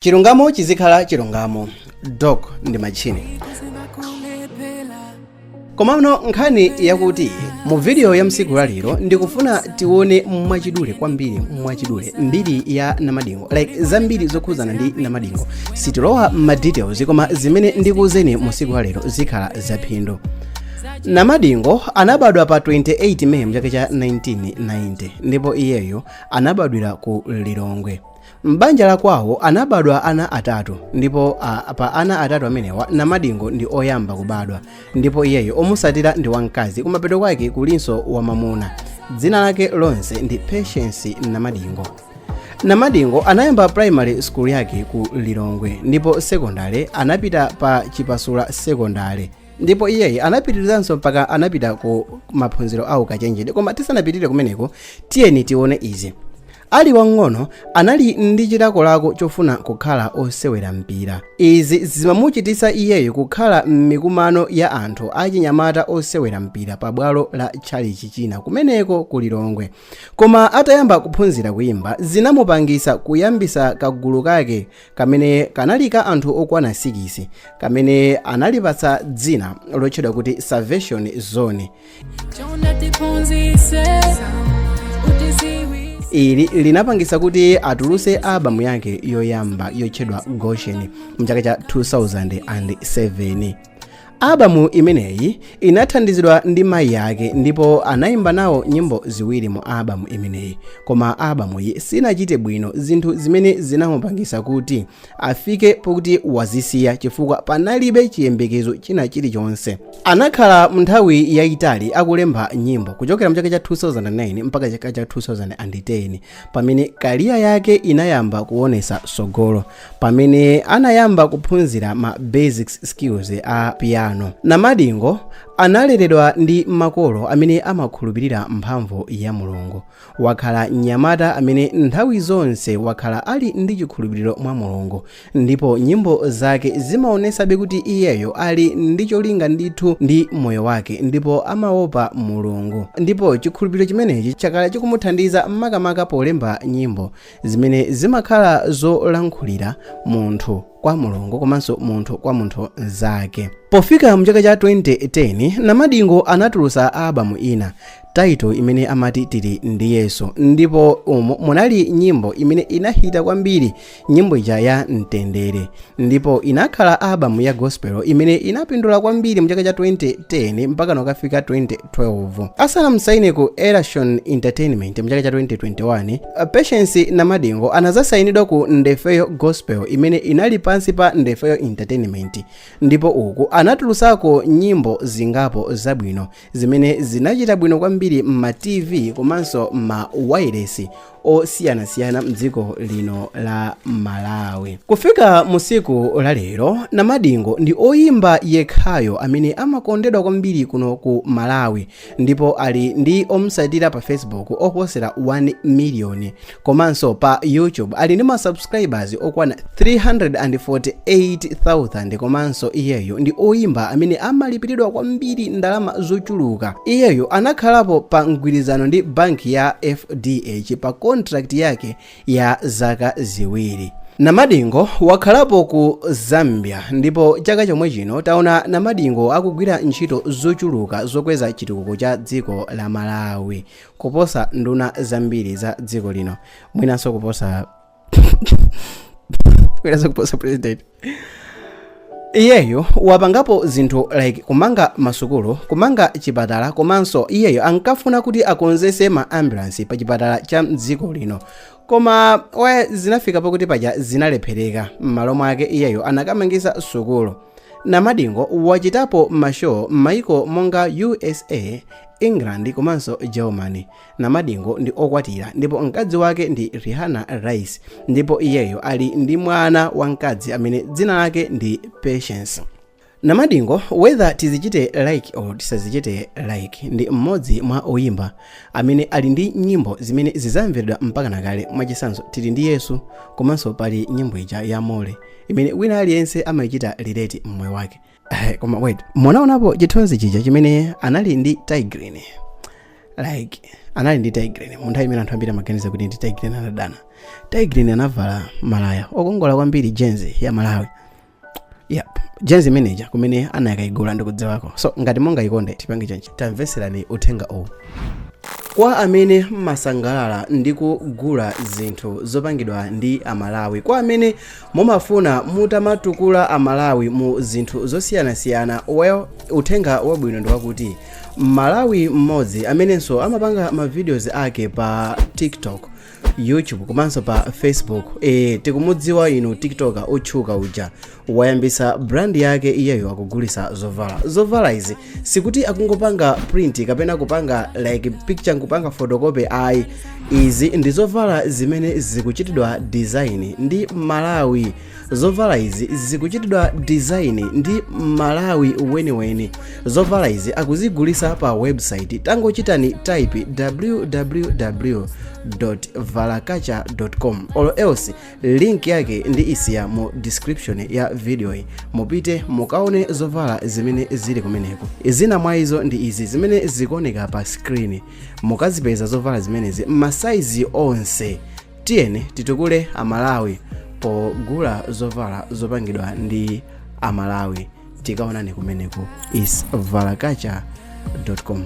Chilungamo chizikhala chilungamo, dog ndi machine. Komano nkhani yakuti mu video ya msiku lalero ndikufuna tione mwachidule kwambiri, mwachidule, mbiri ya Namadingo, like zambiri zokhuzana ndi Namadingo. Sitilowa ma details, koma zimene ndikuuzeni mu siku lalero zikhala zaphindu. Namadingo anabadwa pa 28 May mchaka cha 1990 ndipo iyeyo anabadwira ku Lilongwe. M'banja la kwawo anabadwa ana atatu, ndipo pa ana atatu amenewa Namadingo ndi oyamba kubadwa, ndipo iyeyo omusatira ndi wamkazi, kumapeto kwake kulinso wamamuna. Dzina lake lonse ndi Patience Namadingo. Namadingo anayamba primary school yake ku Lilongwe ndipo secondary anapita pa Chipasula Secondary, ndipo iyeyi anapitirizanso mpaka anapita ku maphunziro awo kachenjede. Koma tisanapitire kumeneko, tiyeni tione izi. Ali wang'ono anali ndi chilakolako chofuna kukhala osewera mpira. Izi zimamuchititsa iyeyo kukhala m'mikumano ya anthu achinyamata osewera mpira pabwalo la tchalichi china kumeneko ku Lilongwe. Koma atayamba kuphunzira kuyimba, zinamupangisa kuyambisa kagulu kake kamene kanali ka anthu okwana 6, kamene analipatsa dzina lotchedwa kuti Salvation Zone. Chonda tiphunzise utiziwise. Ili linapangisa kuti atuluse albamu yake yoyamba yotchedwa Goshen mchaka cha 2007. Albamu imeneyi inathandizidwa ndi mayi ake ndipo anayimba nawo nyimbo ziwiri mu albamu imeneyi. Koma albamuyi sinachite bwino, zinthu zimene zinamupangisa kuti afike pokuti wazisiya chifukwa panalibe chiyembekezo china chilichonse. Anakhala nthawi yayitali akulemba nyimbo kuchokera mchaka cha 2009 mpaka chaka cha 2010, pamene career yake inayamba kuonesa sogolo, pamene anayamba kuphunzira ma basic skills a piano. Namadingo analeredwa ndi makolo amene amakhulupirira mphamvu ya Mulungu. Wakhala mnyamata amene nthawi zonse wakhala ali ndi chikhulupiriro mwa Mulungu, ndipo nyimbo zake zimaonesabe kuti iyeyo ali ndi cholinga ndithu ndi moyo wake ndipo amaopa Mulungu, ndipo chikhulupiriro chimenechi chakhala chikumuthandiza makamaka polemba nyimbo zimene zimakhala zolankhulira munthu kwa Mulungu komanso munthu kwa munthu mnzake. Pofika mchaka cha 2010, Namadingo anatulutsa albamu ina, title imene amati Tili Ndi Yesu, ndipo umo munali nyimbo imene inahita kwambiri, nyimbo ija ya Mtendere, ndipo inakhala albamu ya gospel imene inapindula kwambiri mchaka cha 2010 mpaka nokafika 2012. Asanamsaine ku Erashon Entertainment mchaka cha 2021, Patience Namadingo anazasayinidwa ku Ndefeyo Gospel imene inali pansi pa Ndefeyo Entertainment, ndipo uku anatulusako nyimbo zingapo zabwino zimene zinachita bwino kwambiri m'ma TV komanso ma wireless osiyanasiyana mdziko lino la Malawi. Kufika musiku la lero, Namadingo ndi oyimba yekhayo amene amakondedwa kwambiri kuno ku Malawi, ndipo ali ndi omusatira pa Facebook oposera 1 million, komanso pa YouTube ali ndi ma subscribers okwana 348,000. Komanso iyeyo ndi oyimba amene amalipiridwa kwambiri ndalama zochuluka. Iyeyo anakhalapo pa mgwirizano ndi banki ya FDH pa contract yake ya zaka 2. Namadingo wakhalapo ku Zambia, ndipo chaka chomwe chino taona Namadingo akugwira ntchito zochuluka zokweza chitukuko cha dziko la Malawi kuposa nduna zambiri za dziko lino, mwinanso kuposa president. Iyeyo wapangapo zinthu like kumanga masukulu, kumanga chipatala, komanso iyeyo ankafuna kuti akonzese ma ambulance pa chipatala cha mdziko lino, koma we zinafika pakuti paja zinalephereka. M'malo mwake iyeyo anakamangisa sukulu. Namadingo wachitapo ma show m'mayiko monga USA, England komanso Germany. Namadingo ndi okwatira ndipo mkazi wake ndi Rihanna Rice, ndipo iyeyo ali ndi mwana wamkazi amene dzina lake ndi Patience. Namadingo, whether tizichite like or tisazichite like, ndi mmodzi mwa oyimba amene ali ndi nyimbo zimene zizamveredwa mpaka nakale. Mwachitsanzo, Tili Ndi Yesu, komanso pali nyimbo ija ya Mole imene wina aliyense amayichita relate mmoyo wake. Koma wait, munaonapo chithunzi chija chimene anali ndi Tay Grin? Like anali ndi Tay Grin mu nthawi imene anthu ambiri amaganiza kuti ndi Tay Grin anadana. Tay Grin anavala malaya okongola kwambiri, jersey ya Malawi. Yep, jersey manager kumene anakayigula ndikudziwako. So ngati mungayikonde, tipange chanji. Tamveserani uthenga uwu. Kwa amene mmasangalala ndi kugula zinthu zopangidwa ndi Amalawi, kwa amene mumafuna mutamatukula Amalawi mu zinthu zosiyanasiyana, well, uthenga wabwino ndi wakuti Malawi mmodzi amenenso amapanga ma videos ake pa TikTok, YouTube komanso pa Facebook, tikumudziwa inu, TikToker otchuka uja, wayambisa brand yake. Iyeyo akugulisa zovala. Zovala izi sikuti akungopanga print kapena kupanga like picture nkupanga photocopy, ayi. Izi ndi zovala zimene zikuchitidwa design ndi Malawi. Zovala izi zikuchitidwa design ndi Malawi weniweni. Zovala izi akuzigulisa pa website. Tangochitani type www.valakacha.com or else link yake ndi isiya mu description ya video iyi. Mupite mukaone zovala zimene zili kumeneko. Zina mwa izo ndi izi zimene zikuoneka pa screen. Mukazipeza zovala zimenezi m'masaizi onse. Tiyeni titukule Amalawi pogula zovala zopangidwa ndi Amalawi. Tikaonani kumeneko, is valakacha.com.